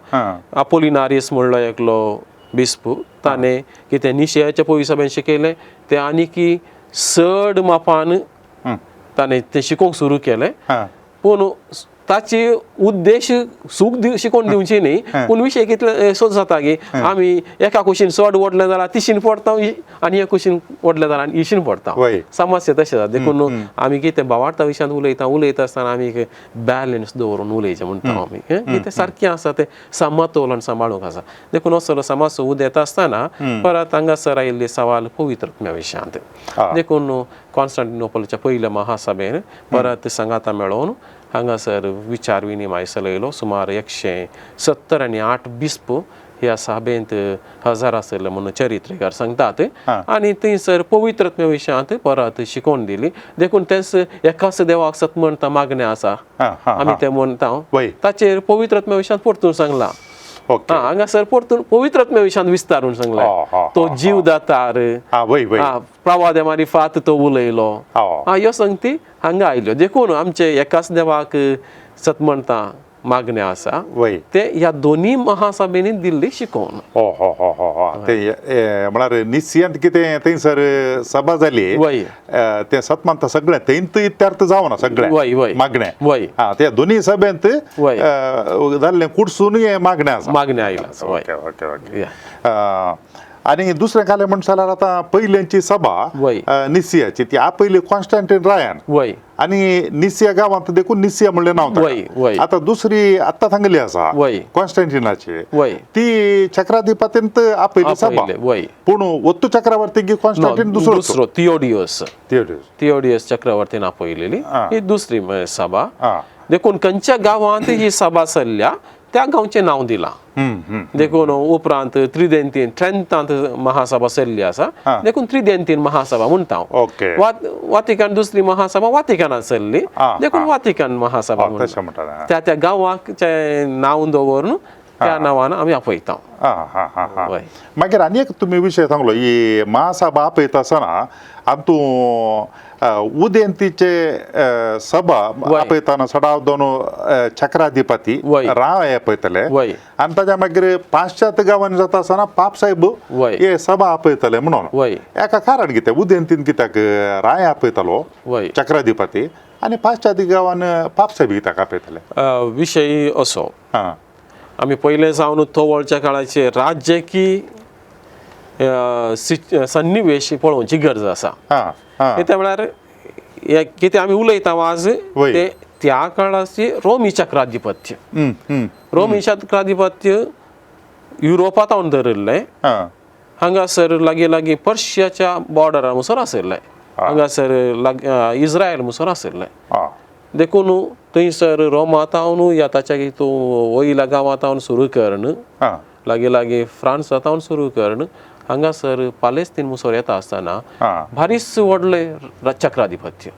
S1: आपोलिनारियस म्हणलो एकलो बिस्पू, ताणें कितें निशयाच्या पवित्र सभेन शिकयलें तें आनीकी चड मापान ताणें तें शिकोवंक सुरू केलें, पूण ताची उद्देश सूख शिकोवन दिवची न्ही, पूण विशय कितले असो जाता की आमी एका कुशीन चड ओडले जाल्यार तिशीन पडटा आनी एक कुशीन ओडले जाल्यार आनी इशीन पडटा, समस्या तशें जाता. देखून आमी कितें भावार्था विशयांत उलयता, उलयता आसतना आमी एक बॅलन्स दवरून उलयचें म्हणटा आमी, कितें सारकें आसा तें समतोलन सांबाळूंक आसा. देखून असलो समाज उदेता आसतना परत हांगासर आयिल्ले सवाल पवित्रत्म्या विशयांत, देखून कॉन्स्टंटिनोपलच्या पयल्या महासभेन परत सांगाता मेळोवन हांगासर विचार विनिमय चलयलो. सुमार 178 बिस्प ह्या सभेंत हजर आशिल्ले म्हणून चरित्रकार सांगतात. आनी थंयसर पवित्रत्व विशयांत परत शिकोवन दिली. देखून तेंच एकाच देवाक सत म्हणटा मागणें आसा, आमी तें म्हणटा, ताचेर पवित्रत्व विशयांत परतून सांगलां. हांगासर परतून पवित्रत्व विशयांत विस्तारून सांगलां. तो जीव दातार प्रवादे मारिफात तो उलयलो, ह्यो संगती हांगा आयल्यो. देखून आमचे एकाच देवाक सत म्हणटा मागणें आसा ते ह्या दोनी महासभेनी दिल्ली शिकोवन.
S2: ते म्हळ्यार निसियांत कितें थंयसर सभा जाली तें सतमानता सगळें थंयत इत्यार्थ जावना सगळें मागणें. ते दोनी सभेंत जाल्लें कुडसून हें मागणें आसा,
S1: मागणें आयलां.
S2: Okay okay okay. आनी दुसरें कालें म्हण जाल्यार आतां पयल्यांची सभा निसियाची ती आपयली कॉन्स्टंटीन रायान आनी निसिया गांवांत देखून निसिया म्हणलें नांव. आतां दुसरी आतां थांगली आसा कॉन्स्टंटिनाची, ती चक्राधिपतींत आपयली सभा, पूण ओत्तू चक्रवर्ती कॉन्स्टंटीन दुसरो
S1: दुसरो थियोडियस, थियोडियस चक्रवर्तीन आपयलेली ही दुसरी सभा. देखून खंयच्या गांवांत ही सभा चल्ल्या त्या गांवचें नांव दिलां. देखून उपरांत त्रिदेंतीन ट्रेंतांत महासभा चल्ली आसा, देखून त्रिदेंतीन महासभा म्हणटा. वातिकान दुसरी महासभा वातिकानांत चल्ली, देखून वातिकान महासभा म्हणटा. त्या त्या गांवाचें नांव दवरून त्या नांवान आमी आपयता.
S2: मागीर आनी एक तुमी विशय सांगलो, ही महासभा आपयता आसतना आनी उदेंतीचे सभा आपयतना सडाव दोन चक्राधिपती राय आपयतले आनी ताच्या मागीर पाश्चात्य गांवांनी जाता आसतना पापसाहेब हे सभा आपयतले म्हणून. एका कारण कितें उदेंतीन कित्याक राय आपयतालो चक्राधिपती आनी पाश्चात्य गांवान पापसाहेब कित्याक आपयतले?
S1: विशय असो, आमी पयले जावन तवळच्या काळाचे राज्यकी सन्निवेश पळोवची गरज आसा. कितें म्हळ्यार कितें आमी उलयता आज ते त्या काळाची रोमी चक्राधिपत्य, रोमी चक्राधिपत्य युरोपांत धरिल्लें. हांगासर लागीं लागीं पर्शियाच्या बॉर्डरा मुसर आशिल्लें, हांगासर इस्रायल मुसर आशिल्लें. देखून थंयसर रोमांत या ताच्या तूं वयल्या गांवांत सुरू करून लागीं लागीं फ्रांसांत सुरू करून हांगासर पालेस्तीन मुसर येता आसतना भारीच व्हडलें चक्राधिपत्य.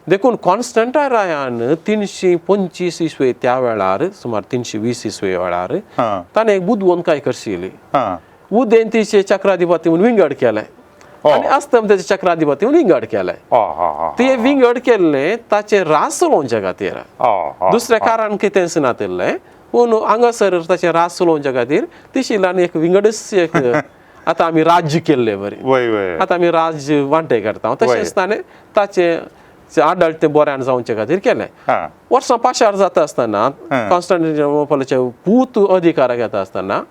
S1: देखून कॉन्स्टंटाय रायान 325 इसवे त्या वेळार, सुमार 320 इसवे वेळार ताणें एक बुदवंतकाय करशिली. उदेंतीचे चक्राधिपती म्हूण विंगड केलें आनी अस्तमतेचे चक्राधिपती म्हूण विंगड केलें. ते विंगड केल्लें ताचें रास चलोवच्या खातीर, दुसरें कारण कितेंच नातिल्लें, पूण हांगासर ताचें रास चलोवच्या खातीर तिशिल्ल्यान एक विंगडच एक आतां आमी राज्य केल्ले बरी, आतां आमी राज्य वांटे करता, तशेंच ताणें ताचें आडळतें बऱ्यान जावचे खातीर केलें. वर्सां पाशार जाता आसतना कॉन्स्टंटिनोपलाचे पूत अधिकाराक येता आसतना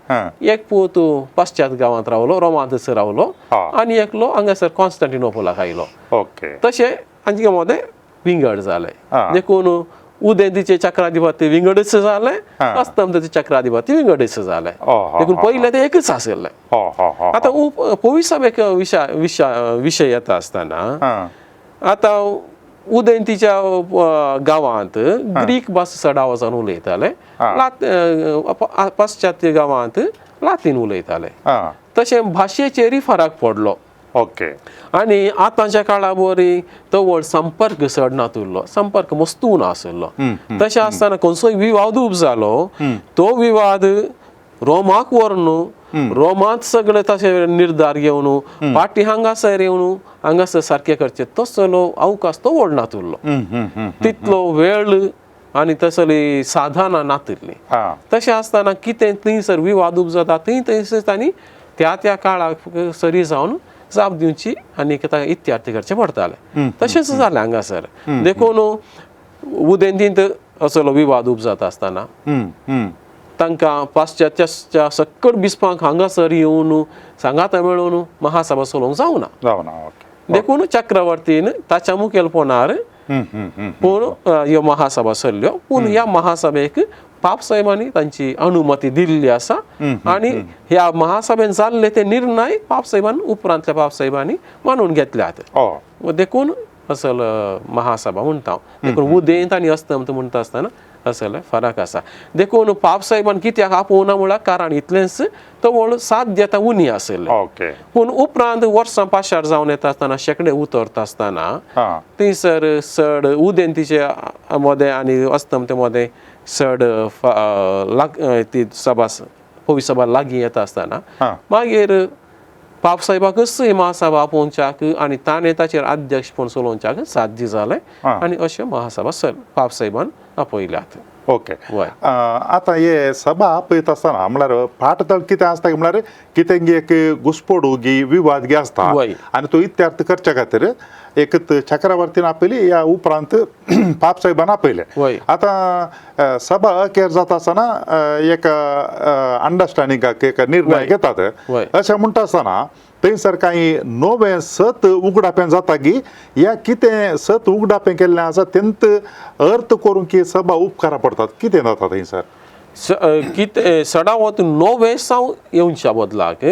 S1: एक पूत पाश्चात गांवांत रावलो, रोमांतच रावलो, आनी एकलो हांगासर कॉन्स्टंटिनोपलाक आयलो. तशें हांचे मदें विंगड जालें. देखून उदेंतीचे चक्राधिपती विंगडच जालें, अस्तमतेचे चक्राधिपती विंगडच जालें. देखून पयलें तें एकच आशिल्लें. आतां पविसभेक विशय येता आसतना आतां उदेंतीच्या गांवांत ग्रीक भास चड आवाजान उलयताले, पाश्चात्य गांवांत लातीन उलयताले. तशें भाशेचेरय फरक पडलो.
S2: ओके.
S1: आनी आतांच्या काळा बरी तवळ संपर्क चड नातुरलो, संपर्क मस्तू नासलो. तशें आसतना खंयचोय विवाद उब जालो तो विवाद रोमाक व्हरून रोमांत सगळे तशे निर्धार घेवन फाटीं हांगासर येवन हांगासर सारकें करचें तसलो अवकाश तो व्हड नातुरलो, तितलो वेळ आनी तसली साधनां नातिल्लीं. तशें आसतना कितें थंयसर विवाद उब जाता थंय थंयसर तांणी त्या त्या काळाक सरी जावन जाप दिवची आनी इत्यार्थ करचें पडटालें. तशेंच जालें हांगासर. देखून उदेंतींत असलो विवाद उब जाता आसतना तांकां पाश्चात्याच्या सक्कड बिस्पांक हांगासर येवन सांगाता मेळोवन महासभा चलोवंक जावना. देखून चक्रवर्तीन ताच्या मुखेलपणार पूण ह्यो महासभा चल्ल्यो. पूण ह्या महासभेक पापसाहेबांनी तांची अनुमती दिल्ली आसा आनी ह्या महासभेन जाल्ले ते निर्णय पापसाहेबान उपरांतल्या पापसाहेबांनी मानून घेतल्यात. देखून असल महासभा म्हणटा हांव. देखून उदेंत आनी अस्तंत म्हणटा आसतना असले फरक आसा. देखून पापसाहेबान कित्याक आपोवना म्हळ्यार कारण इतलेंच तवळ साध्यता उणी आशिल्लें. पूण उपरांत वर्सां पाशार जावन येता आसतना शेंकडे उतरता आसतना थंयसर चड उदेंतीचे मदें आनी अस्तमते मदें चड ती सभा पवी सभा लागीं येता आसतना मागीर पापसाहेबाकच ही महासभा आपोवच्याक आनी ताणें ताचेर अध्यक्षपण चलोवच्याक साध्य जालें आनी अश्यो महासभा पापसाहेबान आपयल्यात.
S2: ओके. आतां हे सभा आपयता आसतना म्हळ्यार फाटतळ कितें आसता म्हळ्यार कितें एक घुसपोडू गी विवाद गी आसता आनी तो इत्यार्थ करच्या खातीर एक चक्रवर्तीन आपयली या उपरांत पापसाहेबान आपयले. आतां सभा अखेर जाता आसतना एक अंडरस्टँडिंगाक एक निर्णय घेतात. अशें म्हणटा आसतना थंयसर कांय नवें सत उगडापें जाता की या कितें सत उगडापें केल्लें आसा तेंत अर्थ करूंक की सभा उपकारा पडतात कितें जाता थंयसर?
S1: कितें सडावत नवें साव येवच्या बदलाक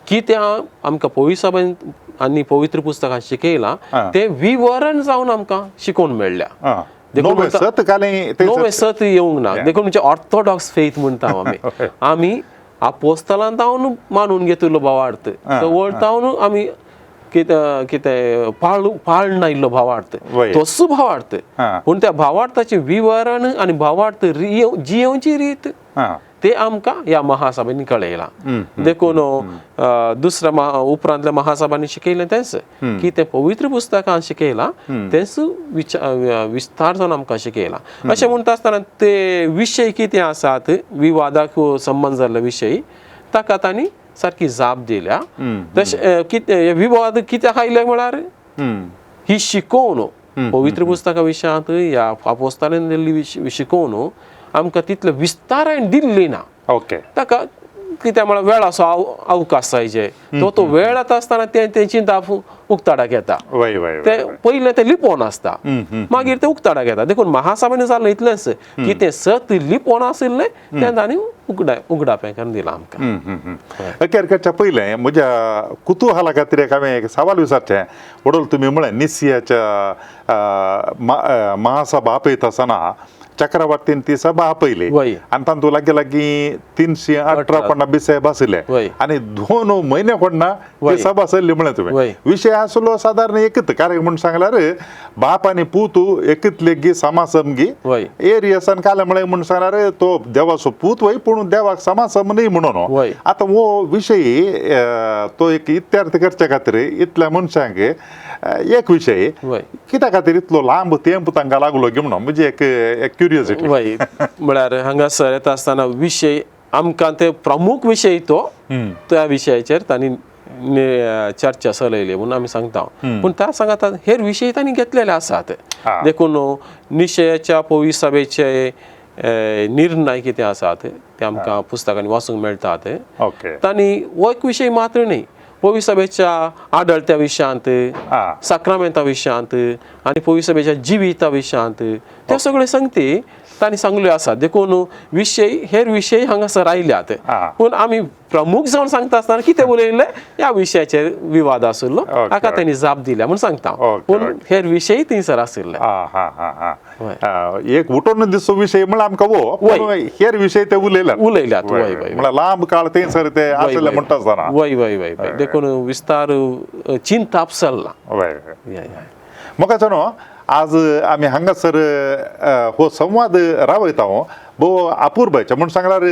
S1: कितें आमकां पवित्र सभेन आनी पवित्र पुस्तकां शिकयलां तें विवरण जावन आमकां शिकोवन मेळ्ळ्या.
S2: नवें सत
S1: नवें सत येवंक ना. देखून म्हणजे ऑर्थोडॉक्स फेथ म्हणटा आमी. आमी आपोस्तलान तावन मानून घेतिल्लो भावार्थ तवळ तावन आमी कितें कितें पाळण आयिल्लो भावार्थ तसो भावार्थ. पूण त्या भावार्थाचें विवरण आनी भावार्थ जियेवची रीत ते आमकां ह्या महासभेनी कळयलां. देखून दुसऱ्या उपरांतल्या महासभांनी शिकयलें तेंच की तें पवित्र पुस्तकान शिकयलां तेंच विस्तार जावन आमकां शिकयलां. अशें म्हणटा आसतना ते विशय कितें आसात विवादाक संबंद जाल्ले विशय ताका तांणी सारकी जाप दिल्या. तशें कितें विवाद कित्याक आयले म्हळ्यार ही शिकोवन पवित्र पुस्तका विशयांत ह्या आपोस्तालान दिल्ली शिकोवन आमकां तितले विस्तारान दिल्ली ना.
S2: ओके.
S1: ताका कित्याक म्हळ्यार वेळाचो अवकाश जायचे तो तो वेळ येता आसतना तें चिंताप उक्ताडाक येता. तें पयलें तें लिपोवन आसता मागीर तें उक्ताडाक येता. देखून महासभेन जालें इतलेंच की तें सत लिपोवन आशिल्लें तें तांणी उगडापें करून दिलां आमकां.
S2: अखेर करच्या पयलें म्हज्या कुतुहला खातीर एक हांवें एक सवाल विचारचें. वडोल तुमी म्हळें निसियाच्या महासभा आपयता आसतना चक्रवर्तीन ती सभा आपयली आनी तातूंत लागीं लागीं 318 कोणा बिसाहेब आशिल्ले आनी 2 म्हयने कोणा ती सभा चल्ली म्हळें तुवें. विशय आसलो सादारण एकच कारण म्हूण सांगल्यार बाप आनी पूत एकच लेगी समासमगी एरियसान काले म्हळें म्हूण सांगल्यार तो देवाचो पूत वय पूण देवाक समासम न्ही म्हणून. आतां हो विशय तो एक इत्यार्थ करच्या खातीर इतल्या मनशांक एक विशय कित्या खातीर इतलो लांब तेंप तांकां लागलो की म्हणून म्हणजे एक क्युरियोसिटी.
S1: वय म्हळ्यार हांगासर येता आसतना विशय आमकां ते प्रमुख विशय तो त्या विशयाचेर तांणी चर्चा चलयली म्हणून आमी सांगता. पूण त्या सांगता हेर विशय तांणी घेतलेले आसात. देखून निशयाच्या पवित्र सभेचे निर्णय कितें आसात ते आमकां पुस्तकांनी वाचूंक मेळटात. तांणी हो एक विशय मात्र न्ही पवित्र सभेच्या आडळत्या विशयांत साक्रामेंता विशयांत आनी पवित्र सभेच्या जिविता विशयांत ते सगळे संगती तांणी सांगल्यो आसा. देखून विशय हेर विशय हांगासर आयल्यात. पूण आमी प्रमुख जावन सांगता आसतना कितें उलयल्लें ह्या विशयाचेर विवाद आशिल्लो हाका तांणी जाप दिल्या म्हूण सांगता. पूण हेर विशय थंयसर आशिल्ले.
S2: एक उठोवन दिसचो विशय म्हळ्यार आमकां हो हेर विशय ते उलयल्यात
S1: उलयल्यात.
S2: म्हळ्यार लांब काळ थंयसर ते आशिल्ले म्हणटा आसतना.
S1: वय वय वय वय देखून विस्तार चिंताप चल्ला.
S2: म्हाका न्हू आज आमी हांगासर हो संवाद रावयता भोव अपुरबायचे म्हूण सांगल्यार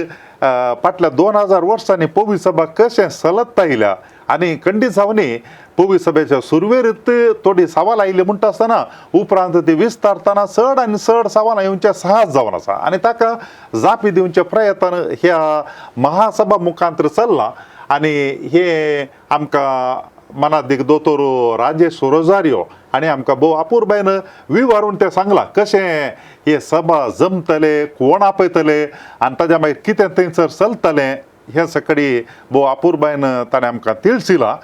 S2: फाटल्या 2000 वर्सांनी पवित्र सभा कशें चलत आयल्या आनी खंडीत जावनी पवित्र सभेच्या सुरवेरच थोडी सवाल आयली म्हणटा आसतना उपरांत ती विस्तारतना चड आनी चड सवालां येवचें सहज जावन आसा आनी ताका जापी दिवचे प्रयत्न ह्या महासभा मुखांतर चल्लां. आनी हे आमकां मनादीक दोतोर राजेश रोजारियो आनी आमकां भोव अपुरबायन विवरून तें सांगलां कशें हे सभा जमतले कोण आपयतले आनी ताज्या मागीर कितें थंयसर चलतलें हें सगळी भोव अपुरबायन ताणें आमकां तिळसिलां.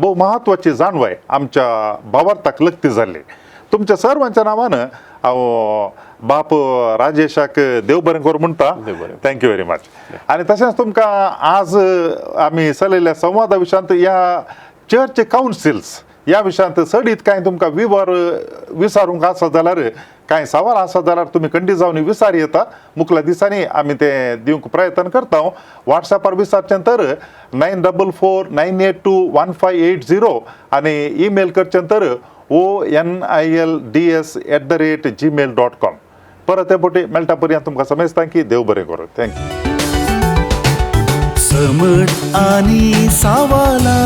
S2: भोव म्हत्वाची जाणवाय आमच्या भावार्थाक लक्ती जाल्ली. तुमच्या सर्वांच्या नांवान हांव बाप राजेशाक देव बरें करूं म्हणटा. Thank you very much. आनी तशेंच तुमकां आज आमी चलयल्ल्या संवादा विशयांत ह्या चर्च कावन्सिल्स ह्या विशयांत चडीत कांय तुमकां विवर विचारूंक आसा जाल्यार, कांय सवाल आसा जाल्यार तुमी खंडीत जावन विचार येता. मुखल्या दिसांनी आमी ते दिवंक प्रयत्न करता. वॉट्सॅपार विचारचें तर 9449821580 आनी ईमेल करचें तर onilds@gmail.com. परत हे फावटी मेळटा पर्यंत तुमकां समजता की देव बरें करूं. Thank you.
S3: समट आनी सावाला.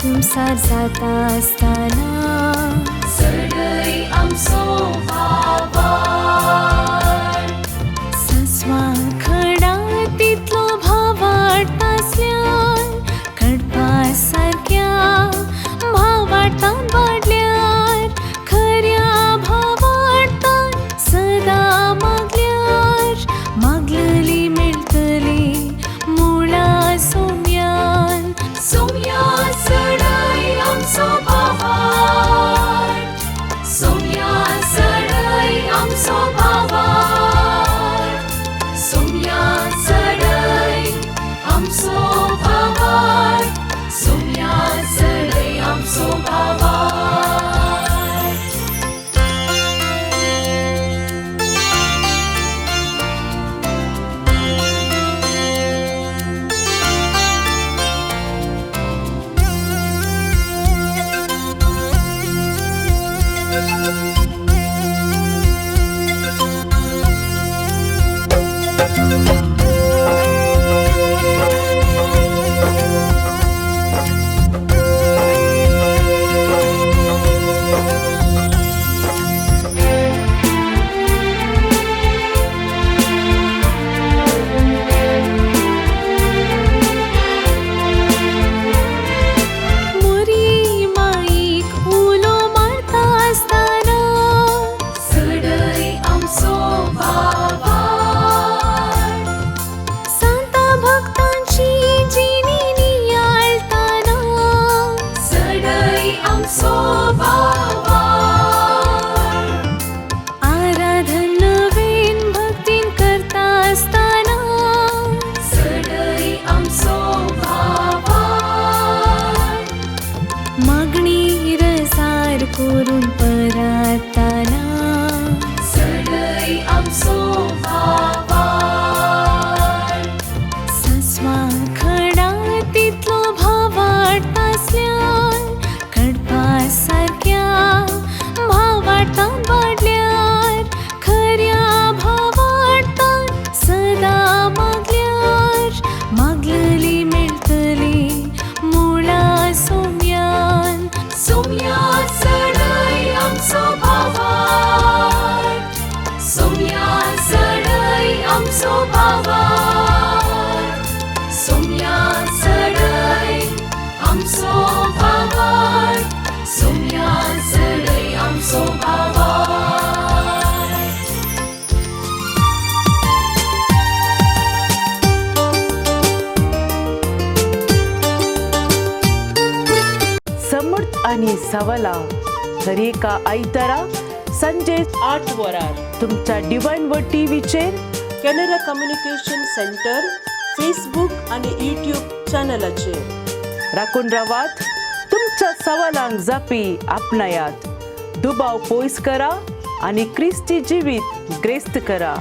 S4: कुमसार जाता आसतना
S5: सडय आमचो भावार्थ.
S4: सस्वां खडा तितलो भावार्थ आसल्यार कडपा सारक्या भावार्थान वाडल्यार खऱ्या भावार्थान सदां मागल्यार मागलली मेळटली मुळा सोम्यान.
S5: सोम्या सडय आमचो भावार्थ. सोम्या सडय आमचो आमचो भावार्थ.
S4: आराधन नवीन भक्तीन करता आसतना
S5: चडय आमचो भावार्थ.
S4: मागणी रजार करून परातना
S5: चडय आमचो भावार्थ.
S4: सस्वा खडा तितलो भावार्थ आसल्यार कडपा सारक्या भावार्थान वाडल्यार खऱ्या भावार्थान सदां मागल्यार मागलली मेळटली मुळा सोम्यान.
S5: सोम्या चडय आमचो भावार्थ. सोम्या चडय आमचो भावार्थ. सोम्या चडय आमचो भावार्थ. सोम्या चडय आमचो भावार्थ.
S6: समर्थ आणि सवला दरेका आयतारा संजे
S7: 8 वरार
S6: तुमच्या डिवायन व टीव्हीचेर,
S7: कॅनरा कम्युनिकेशन सेंटर फेसबूक आणि यूट्यूब चॅनलाचेर.
S6: राखून रावात, तुमच्या सवालांक जापी आपणायात, दुबाव पयस करा आनी क्रिस्ती जिवीत ग्रेस्त करा.